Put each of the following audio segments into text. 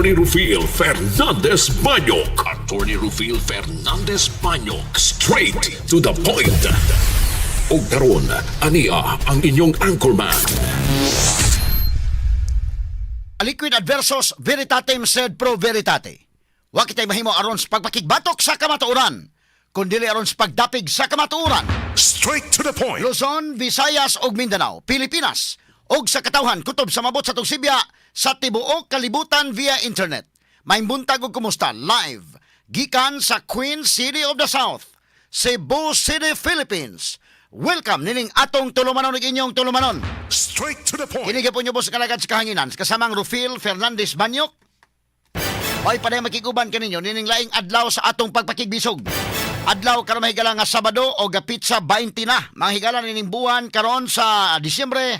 Attorney Rufil Fernandez Banyok. Attorney Rufil Fernandez Banyok. Straight to the point. Ug karon, ania ang inyong anchorman. Aliquid adversus veritatem sed pro veritate. Wa kitay mahimo aron sa pagpakigbatok sa kamatuoran, kundi aron sa pagdapig sa kamatuoran. Straight to the point. Luzon, Visayas ug Mindanao, Pilipinas ug sa katawhan kutob sa mabot sa Sibya sa tibuok kalibutan via internet. Maayong buntag ug kumusta live gikan sa Queen City of the South, Cebu City, Philippines. Welcome nining atong tulumanon ug inyong tulumanon. Straight to the point. Kini gyapon nyo sa kalagad sa kahanginan kasamang Rufil Fernandez Banyok. Ay paday makiguban kaninyo nining laing adlaw sa atong pagpakigbisog. Adlaw karon, mahigala, nga Sabado o petsa 20 na, mga higala, nining buwan karon sa Disyembre,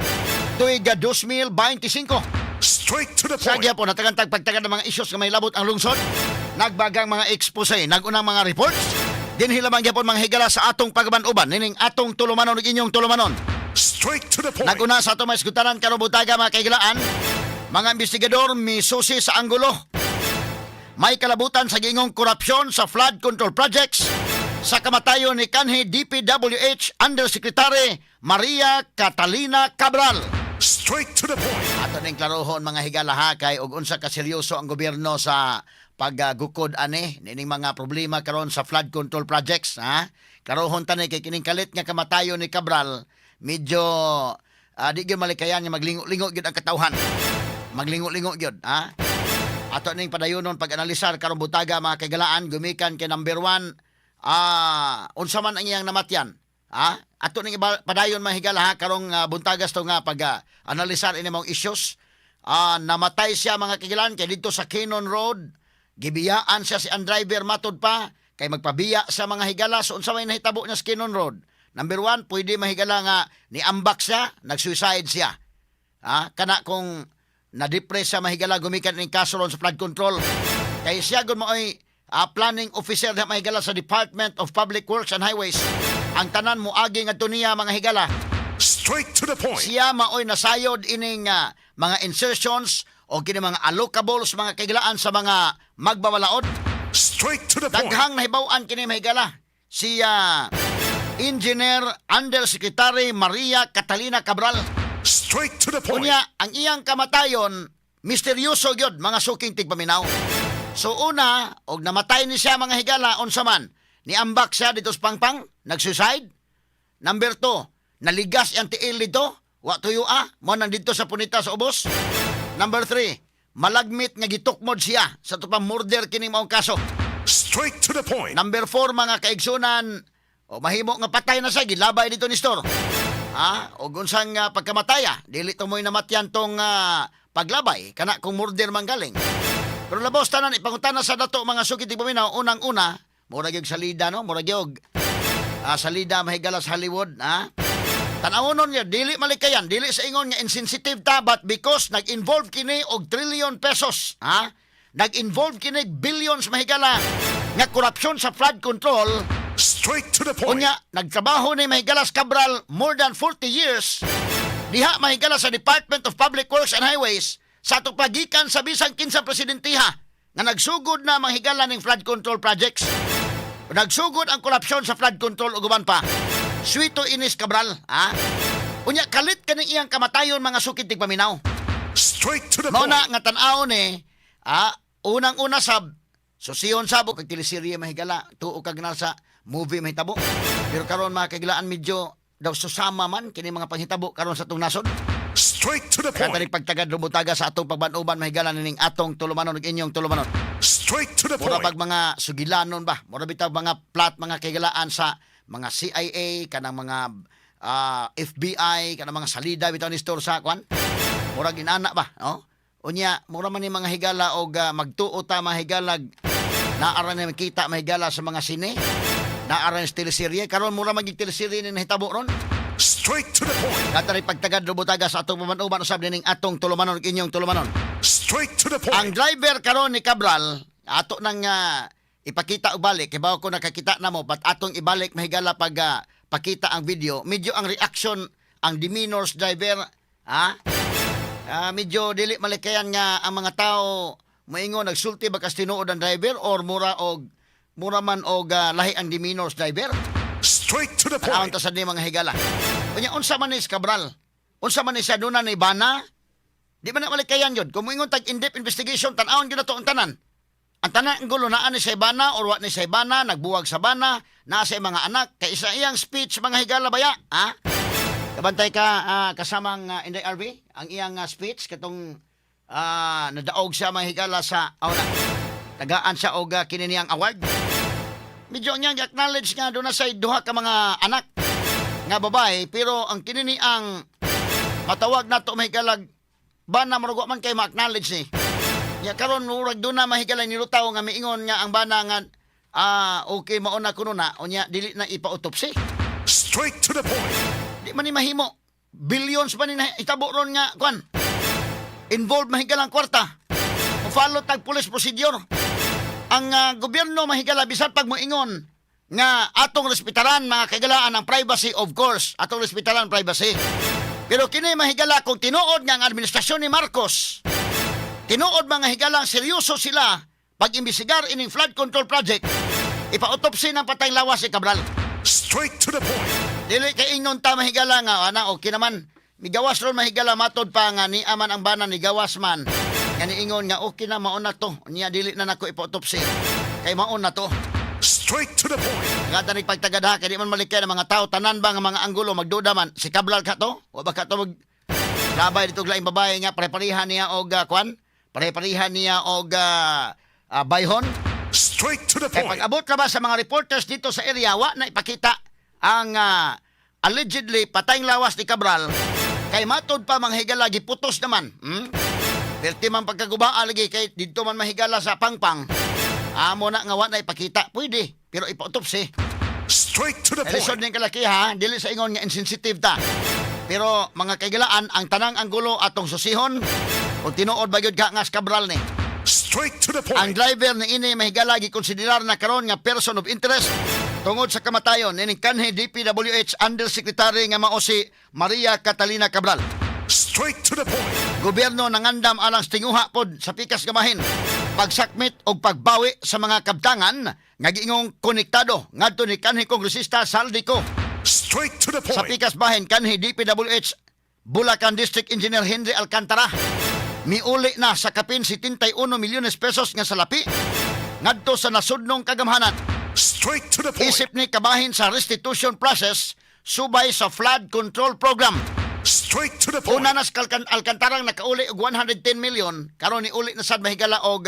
tuig 2025. Straight to the Sa point. gyapon natagantag pagtagad ng mga issues nga may labot ang lungsod, nagbagang mga expose, nagunang mga reports. Dinhi lamang gyapon, mga higala, sa atong pagban-uban nining atong tulumanon ug inyong tulumanon. Straight to the point. Naguna sa ato maisgutanan karong buntaga, mga kahigalaan, mga investigador misusi sa anggulo. May kalabutan sa giingong korupsyon sa flood control projects sa kamatayon ni kanhi DPWH Undersecretary Maria Catalina Cabral. Straight to the point. Ato ning klarohon, mga higala, ha, kay og unsa ka seryoso ang gobyerno sa paggukod ani nining mga problema karon sa flood control projects, ha. Klarohon tani kay kining kalit nga kamatayon ni Cabral, medyo di gyud malikayan nga maglingo-lingo gyud ang katawhan. Maglingo-lingo gyud, ha. Ato ning padayonon pag-analisar karong buntaga, mga kaigalaan, gumikan kay number 1, unsa man ang iyang namatyan. Ha? Ato ning padayon, mga higala, ha, karong buntagas to nga pag analisar ini mong issues. Namatay siya, mga kahigalaan, kay didto sa Kennon Road, gibiyaan siya si ang driver matod pa kay magpabiya sa mga higala. So unsa may nahitabo niya sa Kennon Road? Number 1, pwede, mahigala, nga niambak siya, nag-suicide siya. Ha? Kana kung na-depress siya, mahigala, gumikan ning kaso ron sa flood control. Kay siya gud maoy planning officer na, mahigala, sa Department of Public Works and Highways. Ang tanan moagi ngadto niya, mga higala. Straight to the point. Siya maoy nasayod ining mga insertions o kini mga allocables, mga kahigalaan, sa mga magbawalaod. Straight to the point. Daghang nahibaw-an kini, mahigala. Si Engineer Undersecretary Maria Catalina Cabral. Straight to the point. Unya, ang iyang kamatayon, misteryoso gyud, mga suking tigpaminaw. So una, og namatay ni siya, mga higala, unsa man? Niambak siya dito sa Pangpang, nag-suicide. Number 2, naligas iyang tiil dito, wa tuyo ah, mo nang dito sa punita sa ubos. Number 3, malagmit nga gitukmod siya sa tupang murder kining maong kaso. Straight to the point. Number 4, mga kaigsunan, o mahimo nga patay na siya, gilabay dito ni store. Ha? O unsang pagkamataya, dili to mo'y namatyan tong paglabay, kana kung murder man galing. Pero labos tanan, ipangutana sa dato, mga suki tigpaminaw, unang-una, mura gyud salida, no? Mura gyud salida, mahigala, sa Hollywood, ha? Tanawonon niya, dili malikayan, dili sa ingon nga insensitive ta, but because nag-involve kini og trillion pesos, ha? Nag-involve kini billions, mahigala, nga korupsyon sa flood control. Straight to the point. Unya, nagtrabaho ni, mahigala, sa Cabral more than 40 years. Diha, mahigala, sa Department of Public Works and Highways sa atong pagikan sa bisang kinsa presidentiha nga nagsugod na, mga higala, ning flood control projects. Nagsugod ang korupsyon sa flood control ug uban pa. Suito inis Cabral, ha? Unya kalit kaning iyang kamatayon, mga sukid tigpaminaw. Straight to the Mao point. na nga tan-aw ni, unang-una sab susiyon sab kag teleserye, mahigala, tuo kag na sa movie mahitabo. Pero karon, mga kahigalaan, medyo daw susama man kini mga panghitabo karon sa atong nasod. Straight to the Kaya point. tanig pagtagad rumutaga sa atong pagbanuban, mahigala, nining atong tulumanon ug inyong tulumanon. Straight to the Mura point. bag mga sugilanon ba? Mura bitaw mga plot, mga kahigalaan, sa mga CIA, kanang mga FBI, kanang mga salida bitaw ni store sa kwan. Murag inana ba, no? Unya, mura man ni, mga higala, og magtuo ta, mga higala, naara na makita, mahigala, sa mga sine. Naara sa teleserye karon, mura magig teleserye ni nahitabo ron. Straight to the point. Katari pagtagad rubutaga sa atong pamanuban usab nining atong tulumanon ug inyong tulumanon. Straight to the Ang point. driver karon ni Cabral, ato nang ipakita og balik, kay ko nakakita na mo, but atong ibalik, mahigala, pag pakita ang video, medyo ang reaction, ang demeanors driver, ha? Medyo dili malikayan nga ang mga tao. Moingon nagsulti ba kas tinuod ang driver or mura man og lahi ang demeanor sa driver. Straight to the Tan-awon point. ta sa di, mga higala. Unya, unsa man ni si Cabral? Unsa man ni siya, duna ni bana? Di man na malikayan yun. Kung moingon tag in-depth investigation, tan-awon gyud nato ang tanan. Ang tanan ang gulo, naa ni sa bana or wa ni sa bana, nagbuwag sa bana, naa sa mga anak, kay isa iyang speech, mga higala baya, ha? Kabantay ka, kasamang Inday RV, ang iyang speech katong nadaog siya, mga higala, sa aw na, tagaan siya og kini niyang award. Medyo niyang acknowledge nga doon na sa duha ka mga anak nga babae, pero ang kini ang matawag nato, mahigalag, bana, murag wa man kay ma-acknowledge ni. Nya karon murag doon na mahigala nilutaw nga miingon nga ang bana nga okay, mao na kuno na, unya dili na ipa-autopsy. Straight to the point. Di man ni mahimo. Billions pa ni na itabo ron nga kwan. Involved mahigalang kwarta. Follow tag police procedure. Ang gobyerno, mahigala, bisan pag moingon nga atong respetaran, mga kaigalaan, ang privacy, of course, atong respetaran privacy. Pero kini, mahigala, kung tinuod nga ang administrasyon ni Marcos, tinuod, mga higalang, seryoso sila pag-imbisigar ining flood control project, ipa-autopsy ng patay lawas si Cabral. Straight to the point. Dili kay ingnon ta, mahigala, nga ana okay naman. Migawas ron, mahigala, matod pa nga ni aman ang bana ni gawas man. Nga niingon nga okay na, mao na to. Niya dili na nako ipa-autopsy. Kay mao na to. Straight to the point. Nga tanig pagtagad ha, kay di man malikay ng mga tao, tanan ba nga mga anggulo magduda man si Cabral ka to? Wa ba ka to mag labay dito laing babae nga pare-pareha niya og kwan? Pare-pareha niya og bayhon? Straight to the Kay point. pag abot na ba sa mga reporters dito sa area, wa na ipakita ang allegedly patayng lawas ni Cabral. Kay matod pa, mga higala, giputos naman. Perti man pagkaguba lagi kay didto man mahigala sa pangpang. Amo na nga wa na ipakita. Pwede, pero ipa-autopsy. Straight to the Lisod point. ning kalaki ha, dili sa ingon nga insensitive ta. Pero mga kaigalaan, ang tanang anggulo atong susihon kung tinuod ba gyud ka nga si Cabral ni. Straight to the Ang point. driver ni ini, mahigala, gikonsiderar na karon nga person of interest tungod sa kamatayon nining kanhi DPWH Undersecretary nga mao si Maria Catalina Cabral. Straight to the point. Gobyerno nangandam alang sa tinguha pod sa pikas gamahin pagsakmit og pagbawi sa mga kabtangan nga giingong konektado ngadto ni kanhi kongresista Zaldy Co. Straight to the Sa point. pikas bahin, kanhi DPWH Bulacan District Engineer Henry Alcantara miuli na sa kapin 71 milyones pesos nga salapi ngadto sa nasudnong kagamhanan. Straight to the point. Isip ni kabahin sa restitution process subay sa flood control program. Straight to the point. Una na sa Alcantara ang nakauli og 110 million, karon ni uli na sad, mahigala, og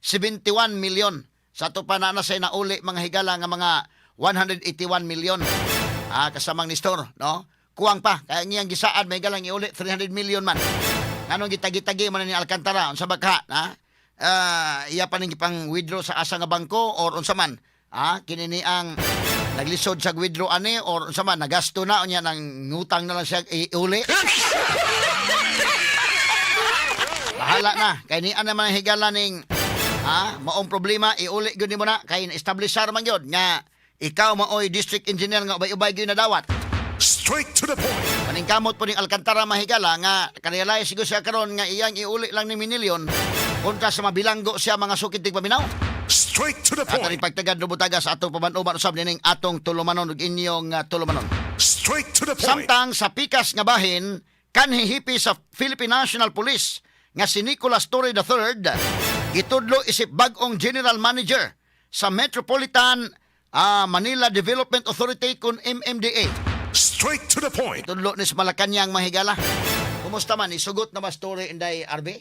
71 million. Sa ato pa na na say nauli, mga higala, nga mga 181 million. Kasamang ni Store, no? Kuwang pa kaya ngiyang gisaad, mahigala, iuli 300 million man. Nganong gitagi-tagi man ni Alcantara, unsa ba ka, ha? Iya pa ning pang withdraw sa asa nga bangko or unsa man? Kini ni ang naglisod sa withdraw ani or unsa man, nagasto na unya nang ngutang na lang siya iuli. Bahala na. Kay ni naman ang higala ning maong problema, iuli gyud nimo na kay na-establishar man gyud nga ikaw maoy district engineer nga ubay-ubay gyud nadawat. Straight to the point. Paningkamot po ning Alcantara, mahigala, nga karealize siguro siya karon nga iyang iuli lang ni minilyon kontra sa mabilanggo siya, mga sukit tigpaminaw. Straight to the At point. pagtagad butaga sa atong paman-uban usab nining atong tulumanon ug inyong tulumanon. Straight to the point. Samtang sa pikas nga bahin, kanhi hipi sa Philippine National Police nga si Nicolas Torre III gitudlo isip bag-ong general manager sa Metropolitan Manila Development Authority kun MMDA. Straight to the point. Tudlo ni sa Malacanang, mahigala. Kumusta man isugot na ba story, Inday RB,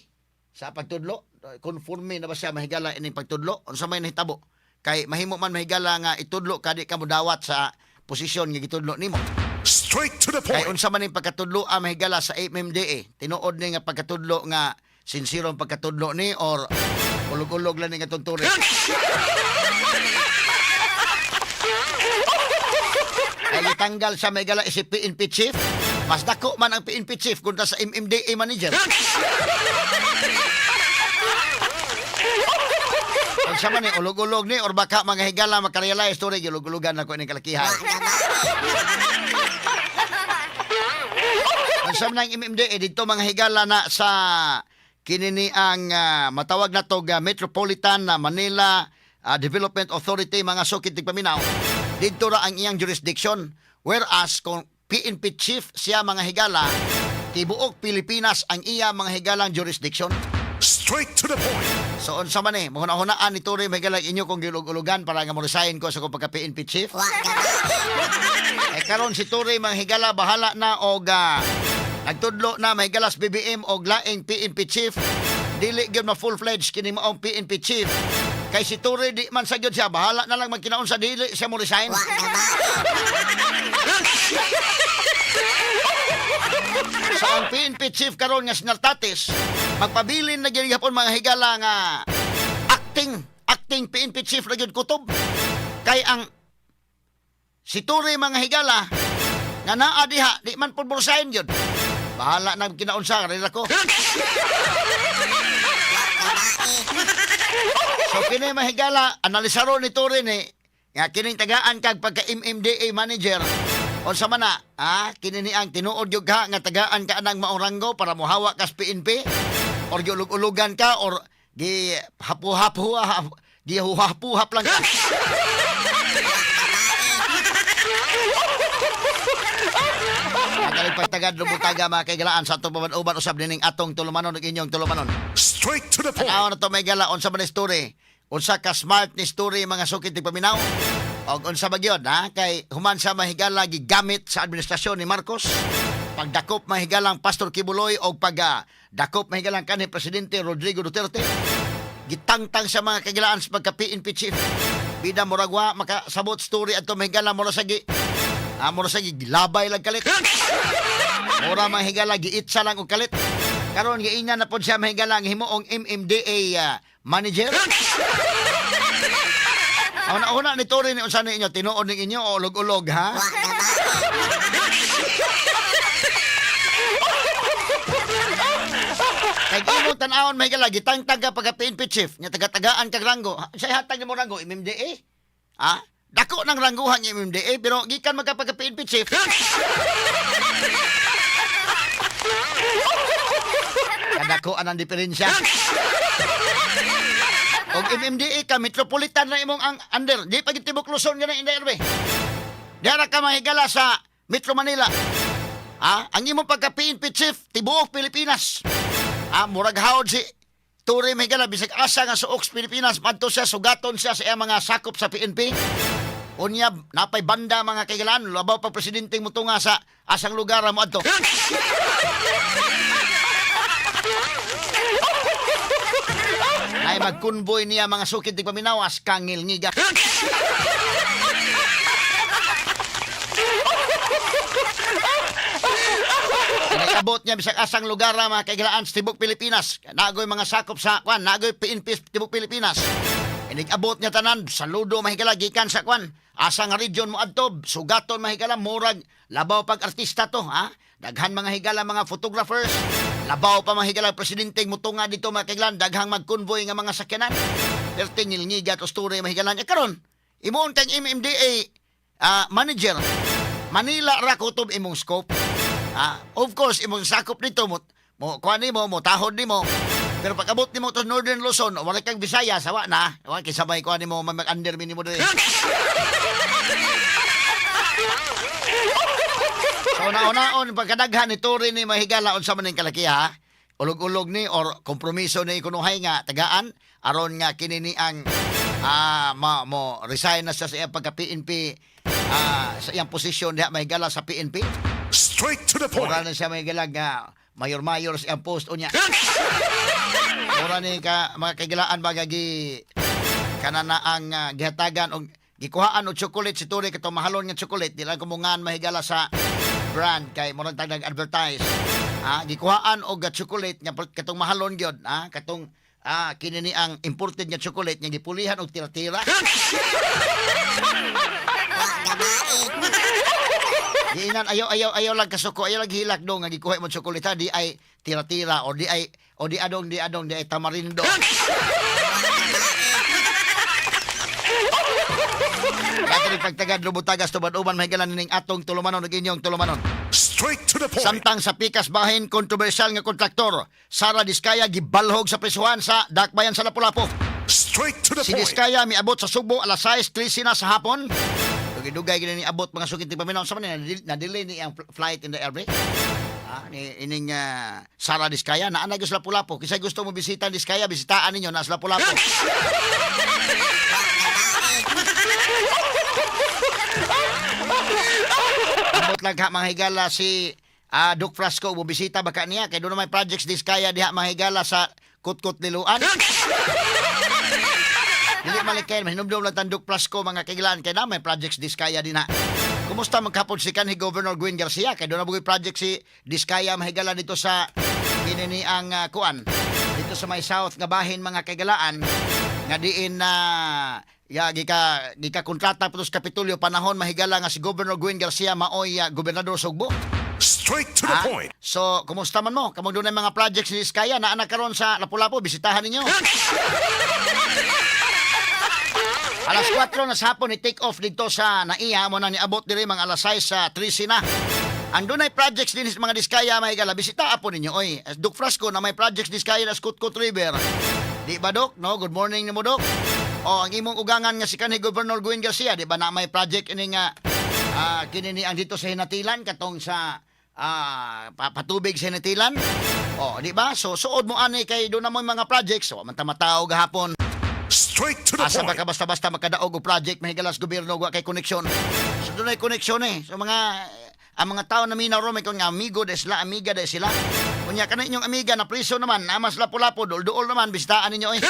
sa pagtudlo? Conforme na ba siya, mahigala, ining pagtudlo? Unsa may nahitabo? Kay mahimo man, mahigala, nga itudlo ka, di ka modawat sa posisyon nga gitudlo nimo. Straight to the Kay point. unsa man ning pagkatudlo mahigala, sa MMDA? Tinuod ni nga pagkatudlo nga sincere ang pagkatudlo ni or ulog-ulog lang ni nga tunturin? Kay gitanggal siya, mahigala, isip PNP chief. Mas dako man ang PNP chief kontra sa MMDA manager. Unsa man ni, ulog-ulog ni or baka, mga higala, makarealize story gilug-ulugan ako ning kalakihan. Ang sa ng MMDA dito, mga higala, na sa Kini ni ang matawag na tog Metropolitan na Manila Development Authority, mga sukit tigpaminaw. Didto ra ang iyang jurisdiction. Whereas kung PNP chief siya, mga higala, tibuok Pilipinas ang iya, mga higalang, jurisdiction. Straight to the point. So unsa man eh, mahuna-hunaan ni Torre, mga higala, inyo kong gilug-ulugan para nga mo-resign ko sa akong pagka PNP chief. Eh karon si Torre, mga higala, bahala na og nagtudlo na, mga higala, sa BBM og laing PNP chief. Dili gyud ma full-fledged kini maong PNP chief. Kay si Torre di man sa gyud siya, bahala na lang magkinaon sa dili siya mo resign. Sa ang PNP chief karon nga si Nartates, magpabilin na gyud gihapon, mga higala, nga acting acting PNP chief na gyud kutob. Kay ang si Torre, mga higala, nga naa diha, di man pud mo-resign gyud. Bahala na kinaunsa rin ako. So kini, mga higala, analisaro ni Torre ni nga kining tagaan kag pagka MMDA manager, unsa man na, ha? Kini ni ang tinuod gyud ka nga tagaan ka anang maong ranggo para mohawa ka sa PNP or giulog-ulugan ka or gi hapu-hapu gi huhapuhap lang ka? Magaling pagtagad lumutaga, mga kaigalaan, sa atong paban-uban usab nining atong tulumanon ug inyong tulumanon. Straight to the point. Tanaw na to, may gala, unsa man ni story? Unsa ka smart ni story, mga sukit paminaw? Og unsa ba gyud ha? Kay human sa mahigala gigamit sa administrasyon ni Marcos pagdakop mahigalang Pastor Quiboloy og pag dakop mahigalang kanhi Presidente Rodrigo Duterte, gitangtang sa mga kagilaan sa pagka PNP chief. Bida murag wa makasabot story adto, mahigala, mura sa gilabay lang kalit. Mura, mga higala, giitsa lang og kalit. Karon giingnan na pod siya, mga higala, ang himuong MMDA manager. Una-una ni Torre ni unsa ni inyo, tinuod ning inyo o ulog-ulog, ha? Kay imong tan-awon, may higala, gitangtang ka pagka PNP chief, nya taga-tagaan kag ranggo. Sa hatag nimo ranggo MMDA? Ha? Dako ng rangguhan ng MMDA pero gikan magka pagka PNP chief. Kadako ang diferensya. Og MMDA ka, metropolitan na imong ang under. Di pa gyud tibok Luzon ganang inday be. Diara ka, mahigala, sa Metro Manila. Ha? Ang imong pagka PNP chief, tibuok Pilipinas. Ha? Murag hawod si Torre, mahigala, bisag asa nga suok sa Pilipinas, madto siya, sugaton siya sa iyang mga sakop sa PNP. Unya, napay banda, mga kaigalaan, labaw pa presidente mo tunga sa asang lugar mo adto. Ay magkunboy niya, mga sukid di paminawas, kangil ngiga. Nagabot niya bisag asang lugar na, mga kaigalaan, sa tibok Pilipinas. Nagoy mga sakop sa kwan, nagoy PNP sa tibok Pilipinas. Inigabot niya tanan, saludo, mahigala, gikan sa kwan. Asa nga region mo adto, sugaton, mahigala, murag labaw pag artista to, ha? Daghan, mga higala, mga photographers. Labaw pa, mga higala, presidente mutunga dito, mga kaigalaan, daghang magkonvoy nga mga sakyanan. Perting ngilngiga to story, mga higala. E karon, imuon kang MMDA manager, Manila ra kutob imong scope. Of course, imong sakop nito mo mo kuan nimo, mo tahod nimo. Pero pag abot nimo to Northern Luzon, wala kang Bisaya, sawa na. Wa kay sabay kuan nimo, mag-under nimo diri. So nauna-on pagkadaghan ni Torre ni, mahigala, unsa man ning kalaki, ha? Ulog-ulog ni or kompromiso ni kunuhay nga tagaan aron nga kini ni ang ma, mo resign na siya sa iyang pagka PNP sa iyang posisyon diha, mahigala, sa PNP. Straight to the point. Mura na siya, mahigala, nga mayor-mayor sa iyang post unya. Mura ni ka mga kagilaan baga gi kanana ang gihatagan og gikuhaan og chocolate si Torre, katong mahalon nga chocolate, di lang kumungan, mahigala, sa brand kay murag tag nag-advertise. Gikuhaan og chocolate nga katong mahalon gyud, katong kini ni ang imported nga chocolate nga gipulihan og tira-tira. Giinan, ayaw ayaw ayaw lang kasuko, ayaw lang hilak do nga gikuha mo chocolate, ha, di ay tira-tira o di ay o di adong di adong di ay tamarindo. Dati pagtagad lubutagas tubad-uban, mahigala, ning atong tulumanon ug inyong tulumanon. Straight to the point. Samtang sa pikas bahin, kontrobersyal nga kontraktor Sara Diskaya gibalhog sa prisuhan sa Dakbayan sa Lapu-Lapu. Straight to the Si point. Diskaya miabot sa Sugbo alas 6:13 na sa hapon. Dugay-dugay gini ni abot, mga sukit paminaw sa man na delay ni ang flight in the air. Ah, ni ining Sara Diskaya naa na sa Lapu-Lapu. Kisay gusto mo bisita ang Diskaya, bisitaan ninyo na sa Lapu-Lapu. Ambot lang ka, mga higala, si Duke Frasco bubisita baka niya kay doon may projects Diskaya diha, mga higala, sa Kutkot Liloan. Dili malik kay mahinumdum lang tan Duke Frasco, mga kailan, kay na may projects Diskaya din ha. Kumusta magkapon si kanhi Governor Gwen Garcia kay doon na bugoy project si Diskaya, mahigala, dito sa kini ni ang kuan dito sa may south nga bahin, mga kaigalaan, nga diin na ya gika gika kontrata putos Kapitolyo panahon, mahigala, nga si Governor Gwen Garcia maoy gobernador Sugbo. Straight to the Ah, point. So, kumusta man mo? Kamong doon mga projects ni Diskaya na anak karon sa Lapu-Lapu, bisitahan ninyo. Alas 4 na sa hapon ni take off dito sa NAIA mo na niabot diri mga alas 6 sa 13 na. Ang dunay projects din sa mga Diskaya, mahigala, bisita po ninyo oy. Duke Frasco na may projects Diskaya na Skutkut River. Di ba, Dok? No, good morning nimo, Dok. O ang imong ugangan nga si kanhi Governor Gwen Garcia, di ba na may project ini nga kini ni ang dito sa Hinatilan katong sa patubig sa Hinatilan. O, di ba? So suod mo ani kay doon na mo mga projects. So man ta matao gahapon. Straight to the Asa ba point. ka basta-basta makadaog og project, mahigalas, gobyerno wa kay koneksyon? So doon ay koneksyon eh. So mga ang mga tao na minaw ro may kung nga amigo de sila, amiga de sila. Unya kana inyong amiga na priso naman, namas Lapu-Lapu, dul-duol naman, bistaan ninyo eh.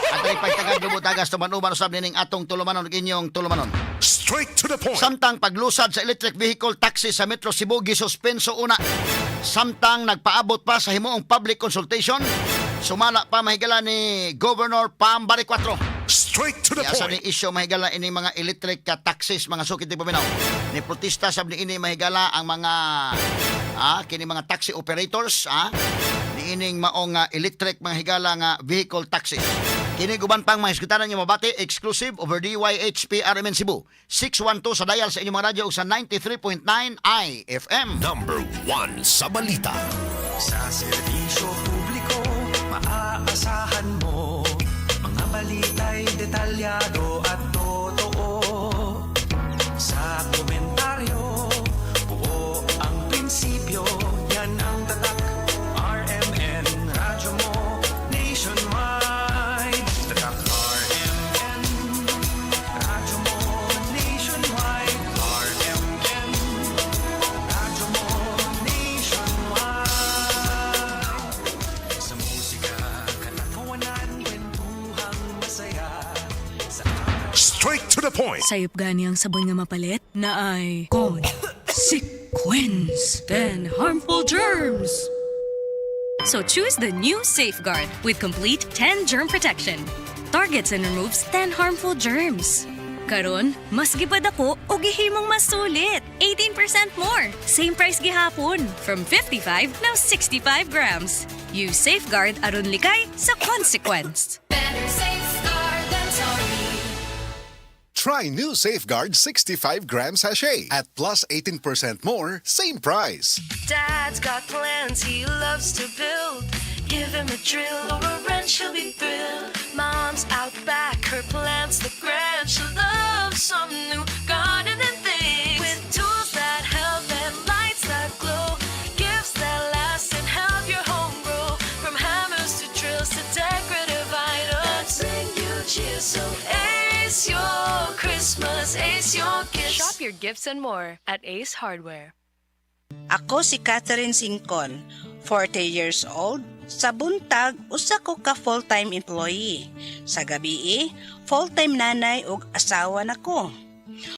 At ay pagtagad lubutagas tumanuban usab nining atong tulumanon ug inyong tulumanon. Straight to the point. Samtang paglusad sa electric vehicle taxi sa Metro Cebu gisuspenso una. Samtang nagpaabot pa sa himuong public consultation, sumala pa, mahigala, ni Governor Pam Baricuatro. Straight to the Asa ni point. isyu, mahigala, ini mga electric ka taxis, mga sukit paminaw. Ni protesta sab ni ini, mahigala, ang mga kini mga taxi operators ni ining maong electric, mga higala, nga vehicle taxis. Kini guban pang mga iskutanan niyo mabati exclusive over DYHP RMN Cebu. 612 sa dial sa inyong mga radyo ug sa 93.9 IFM. Number 1 sa balita. Sa serbisyo publiko, maaasahan mo. Mga balita'y detalyado at totoo. Sa komentaryo, buo ang prinsipyo. Yan ang tatak, RMN, radyo mo, nationwide. Tatak RMN, radyo mo, nationwide. RMN, radyo mo, nationwide. Sa musika, katawanan, kwentuhang masaya. Sa Straight to the point. Sayop gani ang sabon nga mapalit naay consequence. 10 harmful germs. So choose the new Safeguard with complete 10 germ protection. Targets and removes 10 harmful germs. Karon, mas gipadako o gihimong mas sulit. 18% more. Same price gihapon. From 55, now 65 grams. Use Safeguard aron likay sa consequence. Better safeguard than sorry. Try new Safeguard 65 gram sachet at plus 18% more, same price. Dad's got plans, he loves to build. Give him a drill or a wrench, he'll be thrilled. Mom's out back, her plants look grand. She'll love some new gardening things. With tools that help and lights that glow. Gifts that last and help your home grow. From hammers to drills to decorative items. That bring you cheer. So ace your Christmas, ace your gifts. Shop your gifts and more at Ace Hardware. Ako si Catherine Singcon, 40 years old. Sa buntag, usa ko ka full-time employee. Sa gabii, full-time nanay ug asawa nako.